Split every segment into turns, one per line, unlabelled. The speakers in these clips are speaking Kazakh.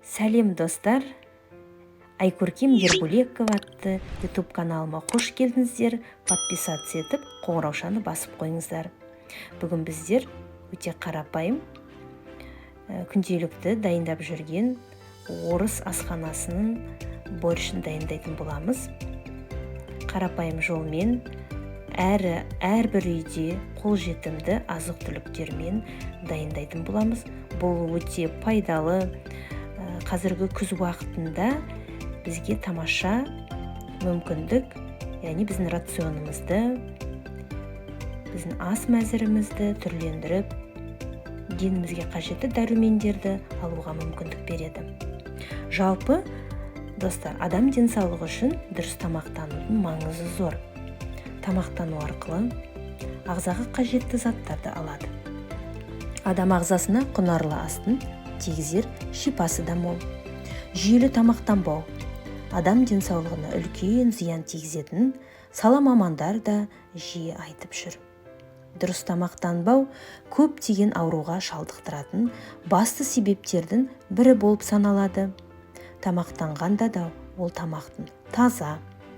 Сәлем, достар! Айкөркем Ербөлекова атты YouTube каналыма қош келдіңіздер. Подписаться етіп, қоңыраушаны басып қойыңыздар. Бүгін біздер өте қарапайым, күнделікті дайындап жүрген орыс асханасының борщын дайындайтын боламыз. Қарапайым жолмен әрі әрбір үйде қолжетімді азық түліктермен дайындайтын боламыз. Бұл өте пайдалы, қазіргі күз уақытында бізге тамаша мүмкіндік, яғни біздің рационымызды, біздің ас мәзірімізді түрлендіріп, денімізге қажетті дәрумендерді алуға мүмкіндік береді. Жалпы, достар, адам денсаулығы үшін дұрыс тамақтанудың маңызы зор. Тамақтану арқылы ағзаға қажетті заттарды алады. Адам ағзасына құнарлы астың тигізер шипасы да мол. Жүйелі тамақтанбау адам денсаулығына үлкен зиян тигізетінін сала мамандар да жиі айтып жүр. Дұрыс тамақтанбау көптеген ауруға шалдықтыратын басты себептердің бірі болып саналады. Тамақтанғанда да ол тамақтың таза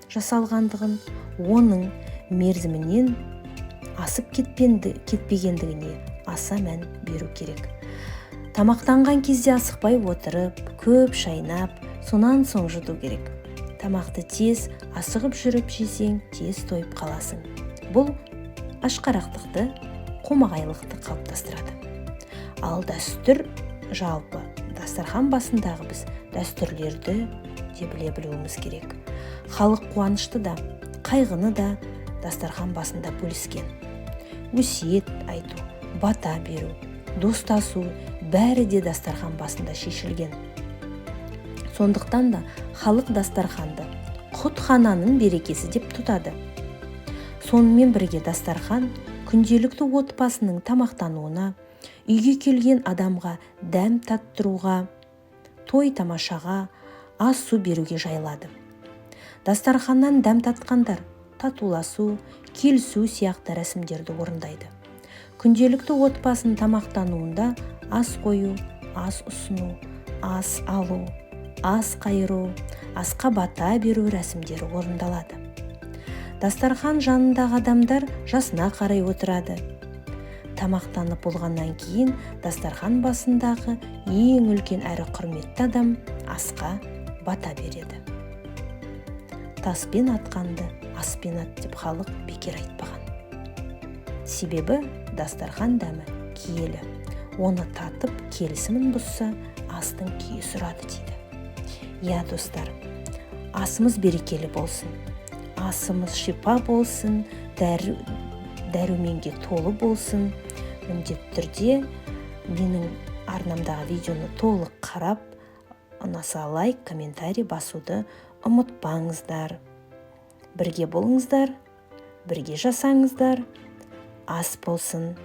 жасалғандығын, оның мерзімінен асып кетпегендігіне аса мән беру керек. Тамақтанған кезде асықпай отырып, көп шайнап, сонан соң жұту керек. Тамақты тез, асығып жүріп жесең, тез тойып қаласың. Бұл ашқарақтықты, қомағайлықты қалыптастырады. Ал дәстүр, жалпы дастархан басындағы біз дәстүрлерді де біле білуіміз керек. Халық қуанышты да, қайғыны да дастархан басында бөліскен. Өсиет айту, бата беру, достасу — бәрі де дастархан басында шешілген. Сондықтан да халық дастарханды құтхананың берекесі деп тұтады. Сонымен бірге дастархан күнделікті отбасының тамақтануына, үйге келген адамға дәм таттыруға, той тамашаға ас су беруге жайылады. Дастарханнан дәм татқандар татуласу, келісу сияқты рәсімдерді орындайды. Күнделікті отбасының тамақтануында ас қою, ас ұсыну, ас алу, ас қайыру, асқа бата беру рәсімдері орындалады. Дастархан жанындағы адамдар жасына қарай отырады. Тамақтанып болғаннан кейін дастархан басындағы ең үлкен әрі құрметті адам асқа бата береді. «Таспен атқанды аспен ат» деп халық бекер айтпаған. Себебі дастархан дәмі киелі, оны татып, келісімін бұзса, астың күйесі ұрады дейді. Иә, достар, асымыз берекелі болсын, асымыз шипа болсын, дәруменге толы болсын. Міндетті түрде менің арнамдағы видеоны толық қарап, ұнаса, лайк, комментарий басуды ұмытпаңыздар. Бірге болыңыздар, бірге жасаңыздар. Ас болсын!